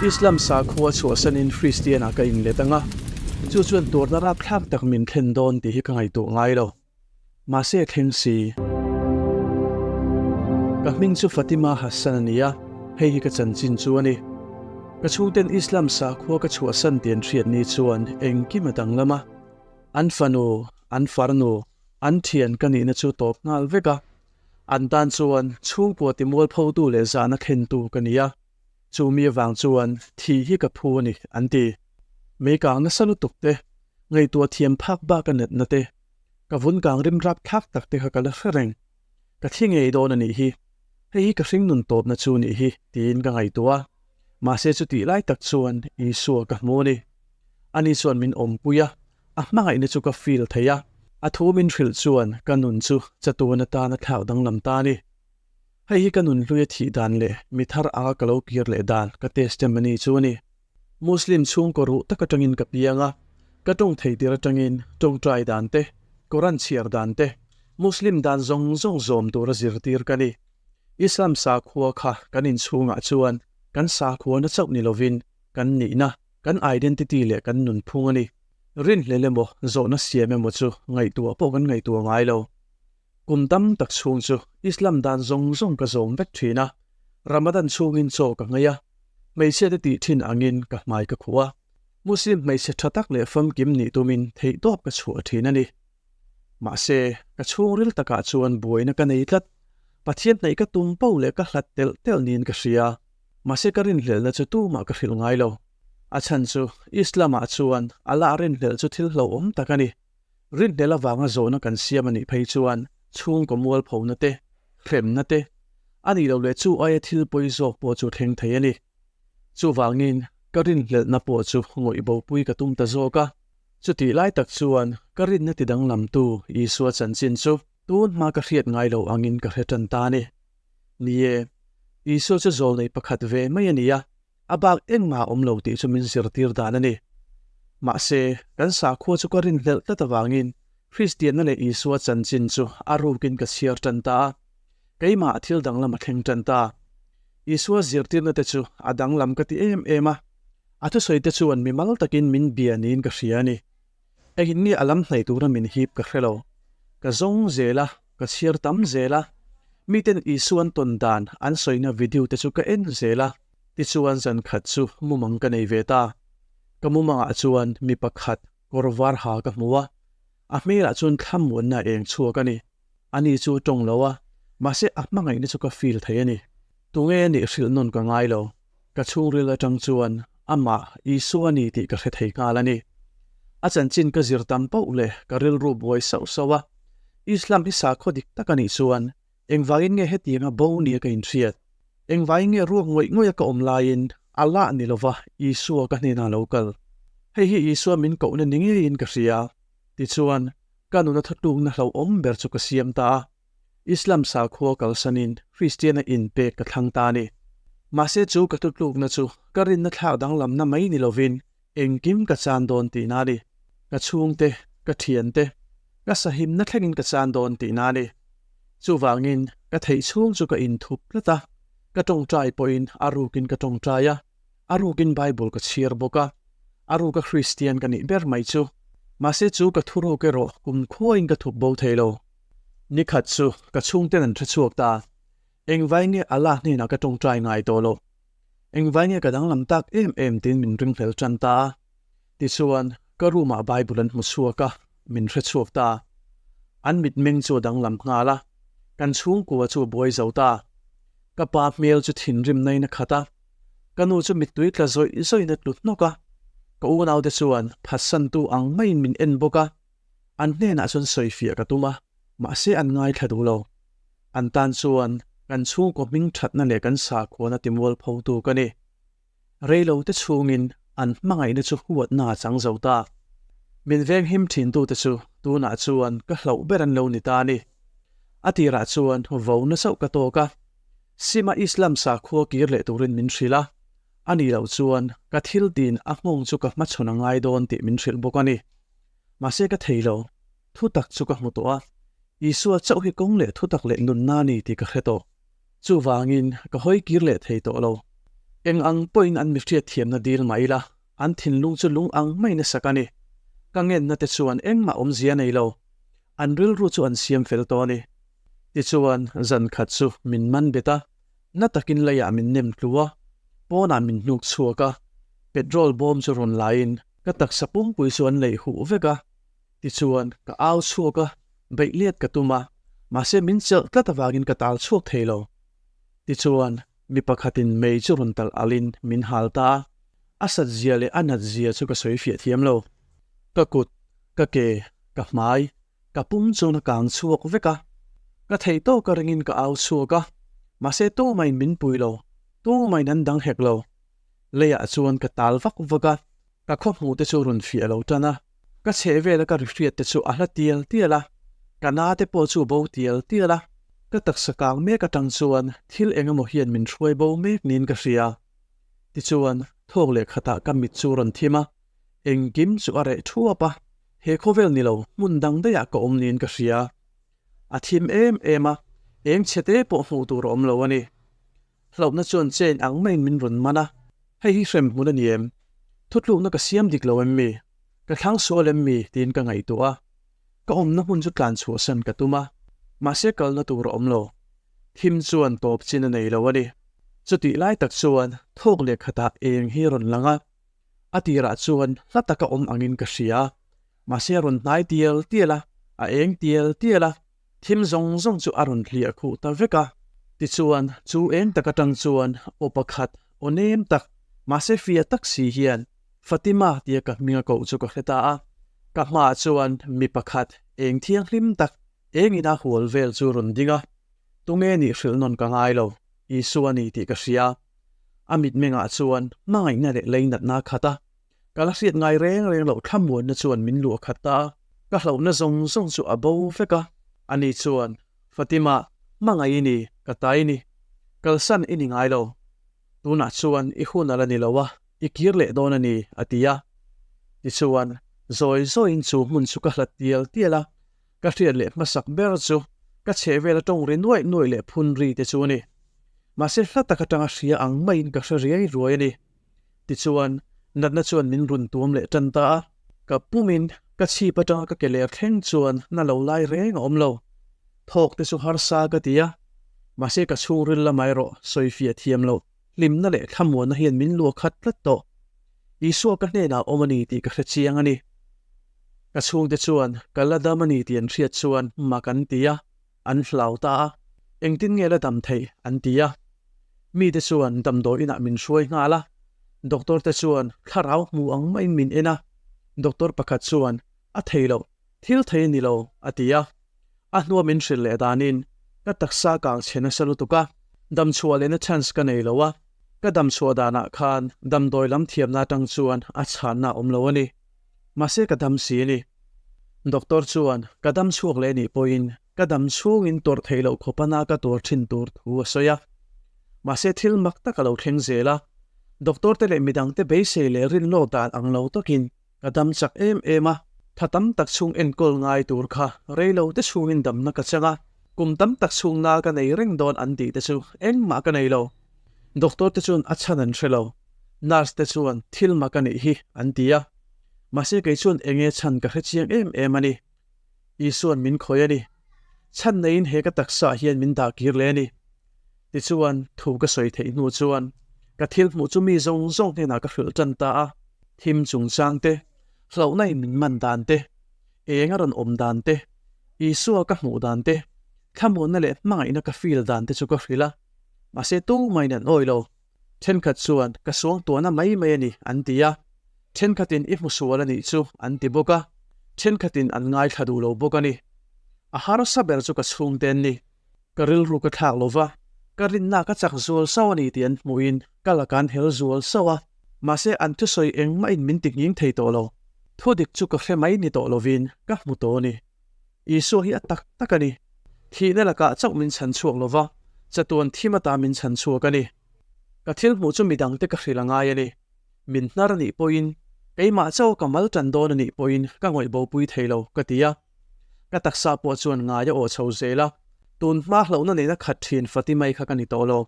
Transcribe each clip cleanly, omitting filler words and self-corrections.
Islam sakhua chhuahsanin Kristian ah ka inlet ang a, chu chuan tuarna rapthlak tak min thlen dawn tih hi ka ngaihtuah ngai lo. Mahse a thleng si. Ka hming chu Fatima Hassan a ni a, hei hi ka chanchin chu a ni. Ka chhungten Islam sakhua ka chhuahsan tih an hriat ni chuan engkim a danglam a. An fanu, an farnu, an thian ka nihna chu tawp nghal vek a. An tan chuan chhungkua timualphotu leh zahna thlentu ka ni a, chu mi avang chuan thih hi ka phu a ni, an ti. Meikang nasa lutuk te, ngaihtuah thiam phak bak a natna te, ka vun kang rim rap thlak tak te kha ka la hre reng. Ka thi ngei dawn a nih hi, hei hi ka hringnun tawpna chu nih hi, tiin ka ngaihtuah a. Mahse chutih lai tak chuan Isua ka hmu a ni. Ani chuan min awmpui a, A hmangaihna chu ka feel thei a, a thu min hrilh chuan ka nun chu chatuan atana thlak danglam ta a ni. Hei hi ka nun hlui a thih dan leh mi thar anga ka lo kir leh dan ka testimony chu a ni. Muslim chhungkaw ruh tak atangin ka piang a, ka tawng thei tir atangin tawngtai dan te, Quran chhiar dan te, Muslim dan zawng zawng zawm tura zirtir ka ni. Islam sakhua kha kan inchhungah chuan kan sakhuana chauh ni lovin kan nihna, Kan identity leh kan nunphung a ni. Rinhlel emaw, zawhna siam emaw chu ngaihtuah pawh kan ngaihtuah ngai lo. Kum tam tak chhung chu Islam dan zawng zawng ka zawm vek thin a, Ramadan chhungin chaw ka nghei a, hmeichhia te tih thin angin ka hmai ka khuh a, Muslim hmeichhe tha tak leh famkim nih tumin theihtawp ka chhuah thin a ni. Mahse, ka chhungril takah chuan buaina ka nei tlat. Pathian hnaih ka tum poh leh ka hlat telh telh niin ka hria. Mahse ka rinhlelhna chu tumah ka hrilh ngai lo. A chhan chu Islam-ah chuan Allah rinhlelh chu thil hlauhawm tak a ni. Rinhlelh avanga zawhna kan siam a nih phei chuan chhungkaw mualphona te, hremna te, a nih loh leh chu aia thil pawi zawk pawh chu thleng thei a ni. Chuvangin ka rinhlelhna pawh chu ngawih bopui ka tum ta zawk a. Chutih lai tak chuan ka rinna tidanglamtu Isua chanchin chu tun hma ka hriat ngai lo angin ka hre tan ta a ni. Ni e, Isua chu zawlnei pakhat ve mai a ni a, a bak engmah a awm lo tih chu min zirtir dan a ni. Mahse, kan sakhua chu ka rinhlelh tlat avangin Kristianna leh Isua chanchin chu a rukin ka chhiar tan ta a, keimah thil danglam a thleng tan ta. Isua zirtirna te chu a danglam ka ti em em a, a thusawi te chuan mimal takin min bia niin ka hria a ni. Engin nge a lam hnaih tura min hip ka hre lo. Ka zawng zel a, ka chhiar tam zel a. Miten Isua an tawn dan an sawina video te chu ka en zel a. Tichuan zan khat chu mumang ka nei ve ta. Ka mumangah chuan mi pakhat kawr var ha ka hmu a. A hmelah chuan thlamuanna a eng chhuak a ni. Ani chu a tawng lo a, mahse a hmangaihna chu ka feel thei a ni. Tunge a nih hrilh nawn ka ngai lo. Ka chhungril atang chuan amah Isua a ni tih ka hre thei nghal a ni. A chanchin ka zir tam pauh leh ka rilru buai sauh sauh a. Islam hi sakhaw dik tak a nih chuan engvangin nge hetianga bo nia ka inhriat? Engvangin nge ruak ngawih ngawih a ka awm laiin Allah ni lova Isua ka hnenah a lo kal? Hei hi Isua min kohna ni ngeiin ka hria. Tichuan, ka nuna thutlukna hlauhawm ber chu ka siam ta a. Islam sakhua kalsanin Kristiana inpek ka thlang ta a ni. Mahse chu ka thutlukna chu ka rinna thlak danglamna mai ni lovin engkim ka chan dawn tihna a ni. Ka chhungte, ka thiante, ka sahimna thlengin ka chan dawn tihna a ni. Chuvangin ka theih chhung chu ka inthup tlat a, ka tawngtai pawhin a rukin ka tawngtai a, a rukin Bible ka chhiar bawk a, a ruka Kristian ka nih ber mai chu. Mahse chu ka thuruk erawh kumkhuain ka thup bo thei lo. Ni khat chu ka chhungten an hre chhuak ta. Engvai nge Allah hnenah ka tawngtai ngai tawh lo? Engvai nge ka danglam tak em em tiin min ringhlel tan ta a. Tichuan, ka room ah Bible an hmu chhuak a, min hre chhuak ta. An mitmeng chu a danglam nghal a, kan chhungkua chu a buai zo ta. Ka pa hmel chu thinrim nain a khat a, ka nu chu mittui tla zawih zawihin a tlu hnawk a. Ka unaute chuan phatsantu ang maiin min en bawk a. An hnenah chuan sawifiah ka tum a, mahse an ngaithla duh lo. An tan chuan kan chhungkaw hming thatna leh kan sakhuana timualphotu ka ni. Reilo te chhungin an hmangaihna chu huatna a chang zo ta. Min venghim thintute chu tunah chuan ka hlauh ber an lo ni ta a ni. A tirah chuan vo na chauh ka tawk a, Sima Islam sakhua kir leh turin min hrilh a, a nih loh chuan ka thil tin a nghawng chu ka hmachhawn a ngai dawn tih min hrilh bawk a ni. Mahse ka thei lo, thutak chu ka hmu tawh a, Isua chauh hi kawng leh thutak leh nunna a ni tih ka hre tawh. Chuvangin ka hawi kir leh thei tawh lo. Eng ang pawhin an mi hriatthiamna dil mah ila, an thinlung chu lung ang maiin a sak a ni. Ka ngenna te chuan engmah awmzia nei lo. An rilru chu an siam fel tawh a ni. Tichuan, zan khat chu min man bet a, na takin leiah min nem tlu a, pawnah min hnuk chhuak a, petrol bawm chu rawn laiin ka taksa pumpui chu an leih huh vek a. Tichuan, ka au chhuak a, beih liat ka tum a, mahse min chelh tlat avangin ka tal chhuak thei lo. Tichuan, mi pakhatin mei chu rawn talh alhin min hal ta a, a sat zia leh a nat zia chu ka sawi fiah thiam lo. Ka kut, ka ke, ka hmai, ka pum chuan a kang chhuak vek a. Ka theih tawk a ringin ka au chhuak a, mahse tumahin min pui lo, tumahin an dang hek lo. Leiah chuan ka tal vak vak a, ka khaw hmuh te chu rawn fiah lo tan a, ka chheh vela ka ri hriat te chu a hla tial tial a, ka na te pawh chu bo tial tial a, ka taksa kang mek atang chuan thil eng emaw hian min hruai bo mek niin ka hria. Tichuan, thawk leh khatah ka mit chu rawn thim a, engkim chu a reh thuap a, he khawvel ni lo hmun dang daihah ka awm niin ka hria. A thim em em a, eng chhe te pawh hmuh tur a awm lo a ni. Hlauhna chuan chain ang maiin min rawn man a, hei hi hrem hmun a ni em? Thutlukna ka siam dik lo em mi? Ka thlang sual em mi? tiin ka ngaihtuah a. Ka awmna hmun chu tlan chhuahsan ka tum a, mahse kalna tur a awm lo. Thim chuan tawp chin a nei lo a ni. Chutih lai tak chuan thawk leh khatah eng hi a rawn lang a, a tirah chuan hla taka awm angin ka hria a, mahse a rawn hnai tial tial a, a eng tial tial a. Thim zawng zawng chu a rawn hliah khuh ta vek a. Tichuan, chu eng tak atang chuan aw pakhat, aw nem tak, mahse fia tak si hian, Fatima tia ka hming a koh chu ka hre ta a. Ka hmaah chuan mi pakhat, eng thianghlim tak, eng ina hual vel chu rawn ding a. Tunge nih hrilh nawn ka ngai lo, Isua a ni tih ka hria. A mitmengah chuan hmangaihna leh leinatna a khat a. Ka la hriat ngai reng reng loh thlamuanna chuan min luah khat ta a, ka hlauhna zawng zawng chu a bo vek a. Ani chuan, Fatima, hmangaih i ni, ka ta i ni. Kalsan i ni ngai lo. Tunah chuan i hun a la ni lo a, i kir leh dawn a ni, a ti a. Tichuan, zawi zawiin chu hmun chu ka hlat tial tial a, ka hriat leh hmasak ber chu ka chhehvel a tawng ri nuaih nuaih leh phun ri te chu a ni. Mahse hla tak atanga hria ang maiin ka hre riai ruai a ni. Tichuan, natna chuan min run tuam leh tan ta a. Ka pumin ka chhip atanga ka ke ler thleng chuan na lo lai reng a awm lo. Thawk te chu harsa ka ti a, mahse ka chhungril lamah erawh sawifiah thiam loh hlimna leh thlamuanna hian min luah khat tlat tawh. Isua ka hnenah awm a ni tih ka hre chiang a ni. Ka chhungte chuan ka la dam a ni tih an hriat chuan mak an ti a. An hlau ta a, engtin nge la dam theih an ti a. Mite chuan damdawi inah min hruai nghal a, doctor te chuan thlarau hmu ang maiin min en a, doctor pakhat chuan a thei loh, thil thei a ni lo a ti a. A hnua min hrilh leh danin ka taksa kang chhe nasa lutuk a, dam chhuah lehna chance ka nei lo a, ka dam chhuah danah khan damdawi lam thiamna atang chuan a chhanna a awm lo a ni. Mahse ka dam si a ni. Doctor chuan ka dam chhuak leh nih pawhin ka dam chhungin tawrh theih loh khawp ana ka tuar thin tur thu a sawi a. Mahse thil mak tak a lo thleng zel a, doctor te leh midangte beisei leh rinlawk dan ang lo takin ka dam chak em em a, tha tam tak chhung enkawl ngai tur kha rei lo te chhungin damna ka chang a, kum tam tak chhung na ka nei reng dawn an tih te chu engmah ka nei lo. Doctor te chuan a chhan an hre lo. Nurse te chuan thil mak a nih hi an ti a, mahse kei chuan enge chhan ka hre chiang em em a ni. Isuan min khawih a ni. Chhan neiin he ka taksa ah hian min dah kir leh a ni. Tichuan thu ka sawi theih hnu chuan ka thil hmuh chu mi zawng zawng hnenah ka hrilh tan ta a, thim chungchang te, hlauhna in min man dan te, eng a rawn awm dan te, Isua ka hmuh dan te, thlamuanna leh hmangaihna ka feel dan te chu ka hrilh a, mahse tumah in an awih lo. Thenkhat chuan, Ka suangtuahna mai mai a ni, an ti a. Thenkhatin, I hmu sual a nih chu, an ti bawk a. Thenkhatin an ngaithla duh lo bawk a ni. A harsa ber chu ka chhungte an ni. Ka rilru ka thlak lo va, ka rinna ka chak zual sauh a ni tih an hmuhin ka lakah an hel zual sauh a. Mahse, an thusawi engmahin min ti nghing thei tawh lo. Thudik chu ka hre mai ni tawh lovin ka hmu tawh a ni. Isua hi a tak tak a ni. Thihna lakah chauh min chhan chhuak lo va, chatuan thim ata min chhan chhuak a ni. Ka thil hmuh chu midangte ka hrilh a ngai a ni. Min hnar a nih pawhin, keimah chauh ka mal tan dawn a nih pawhin ka ngawih bopui thei lo, ka ti a. Ka taksa pawh chuan ngai a aw chho zel a, tun hma hlauhna nena khat thin Fatimai kha ka ni tawh lo.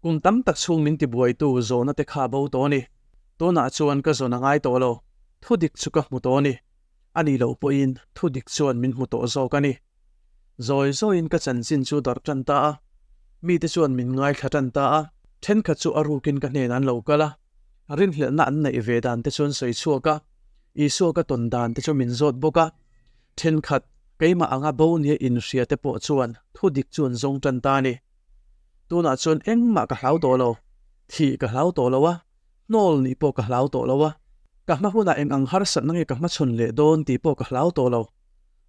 Kum tam tak chhung min tibuaitu zawhna te kha bo tawh a ni. Tunah chuan ka zawn a ngai tawh lo. Thudik chu ka hmu tawh a ni. A nih loh pawhin thudik chuan min hmu tawh zawk a ni. Zawi zawiin ka chanchin chu darh tan ta a. Mite chuan min ngaithla tan ta a. Thenkhat chu a rukin ka hnenah an lo kal a. Rinhlelhna an neih ve dan te chu an sawi chhuak a. Isua ka tawn dan te chu min zawt bawk a. Thenkhat, keimah anga bo nia inhria te pawh chuan thudik chu an zawng tan ta a ni. Tunah chuan engmah ka hlau tawh lo. Thih ka hlau tawh lo a, hnawl nih pawh ka hlau tawh lo a. Ka hma hunah eng ang harsatna nge ka hmachhawn leh dawn tih pawh ka hlau tawh lo.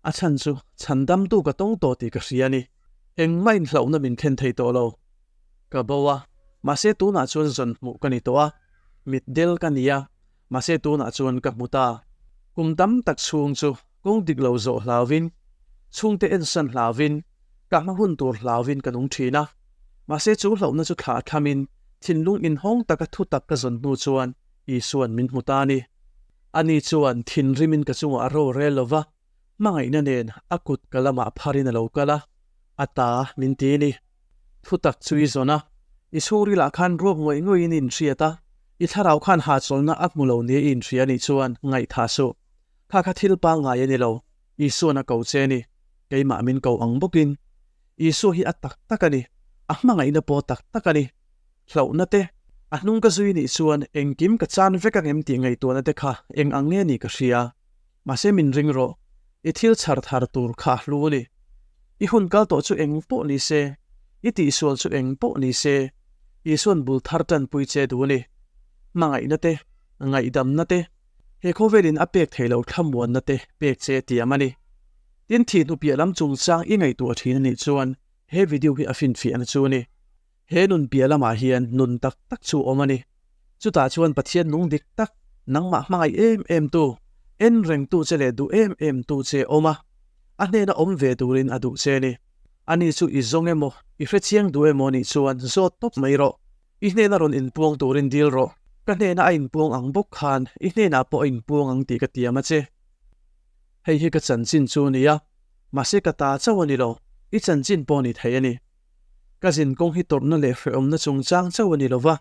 A chhan chu chhandamtu ka tawng tawh tih ka hria a ni. Engmah inhlauhna min thlen thei tawh lo. Ka bo a, mahse tunah chuan zawn hmuh ka ni tawh a. Mitdel ka ni a, mahse tunah chuan ka hmu ta. Kum tam tak chhung chu kawng dik lo zawh hlauvin, chhungte ensan hlauvin, ka hma hun tur hlauvin ka nung thin a. Mahse chu hlauhna chu thlah thlamin thinlung inhawng taka thu tak ka zawn hnu chuan Isua'n min hmu ta a ni. Ani chuan thinrimin ka chungah a ro rel lo va, hmangaihna nen a kut ka lamah pharin a lo kal a, a ta min ti a ni. Thu tak chu i zawn a, i chhungrilah khan ruak ngawih ngawih in i inhriat a, i thlarau khan hahchawlhna a hmu lo nia i inhria a nih chuan ngaihthah suh. Kha kha thil pangngai a ni lo, Isua'n a ko che a ni, keimah min ko ang bawkin. Isua hi a tak tak a ni, a hmangaihna pawh tak tak a ni. Hlauhna te, a hnung ka zui nih chuan engkim ka chan vek ang em tih ngaihtuahna te kha eng ang nge ni ka hria. Mahse min ring rawh, i thil chhar thar tur kha a hlu a ni. I hun kal tawh chu eng pawh ni se, i tihsual chu eng pawh ni se, Isua'n bul thar tanpui che duh a ni. Hmangaihna te, ngaihdamna te, he khawvelin a pek theih loh thlamuanna te pek che tiam a ni. Tin, thih hnu piah lam chungchang i ngaihtuah thin a nih chuan he video hi a finfiahna chu a ni. He nun piah lamah hian nun tak tak chu awm a ni. Chutah chuan Pathian nung dik tak, nangmah hmangaih em em tu, en rengtu che leh duh em em tu che awm a, a hnena awm ve turin a duh che a ni. Ani chu i zawng emaw, i hrechiang duh emaw nih chuan zawt tawp mai rawh. I hnena rawn inpuang turin dil rawh. Ka hnena a inpuang ang bawk khan i hnenah pawh a inpuang ang tih ka tiam a che. Hei hi ka chanchin chu a ni a, mahse ka ta chauh a ni lo, i chanchin pawh a ni thei a ni. Ka zin kawng hi tawrhna leh hrehawmna chungchang chauh a ni lo va,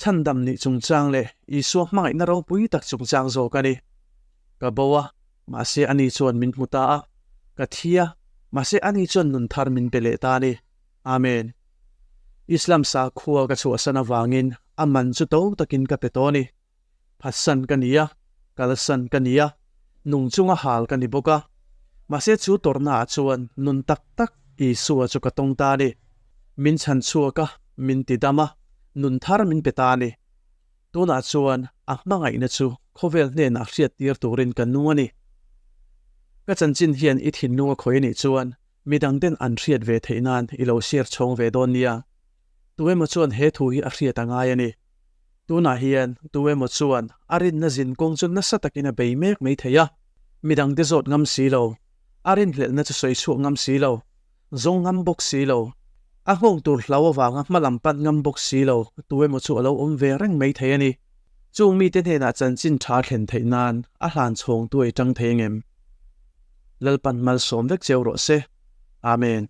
chhandam nih chungchang leh Isua hmangaihna ropui tak chungchang zawk a ni. Ka bo a, mahse ani chuan min hmu ta a, ka thi a, mahse ani chuan nun thar min pe leh ta a ni. Amen. Islam sakhua ka chhuahsan avangin a man chu to takin ka pe tawh a ni. Phatsan ka ni a, kalsan ka ni a, nung chunga hal ka ni bawk a. Mahse chu tawrhnaah chuan nun tak tak Isua chu ka tawng ta a ni. Min chhan chhuak a, min ti dam a, nun thar min pe ta a ni. Tunah chuan a hmangaihna chu khawvel hnenah hriattir turin ka nung a ni. Ka chanchin hian i thinlung a khawih a nih chuan midangten an hriat ve theih nan i lo share chhawng ve dawn nia. Tu emaw chuan he thu hi a hriat a ngai a ni. Tunah hian tu emaw chuan a rinna zin kawng chu nasa takin a bei mek mai thei a, midangte zawt ngam si lo, a rinhlelhna chu sawi chhuak ngam si lo, zawng ngam bawk si lo, a nghawng tur hlau avanga hma lam pan ngam bawk si lo tu emaw chu a lo awm ve reng mai thei a ni. Chung mite hnenah chanchin tha thlen theih nan a hlan chhawng tuai tang thei angem? Lalpan malsawm vek cheu rawh se. Amen.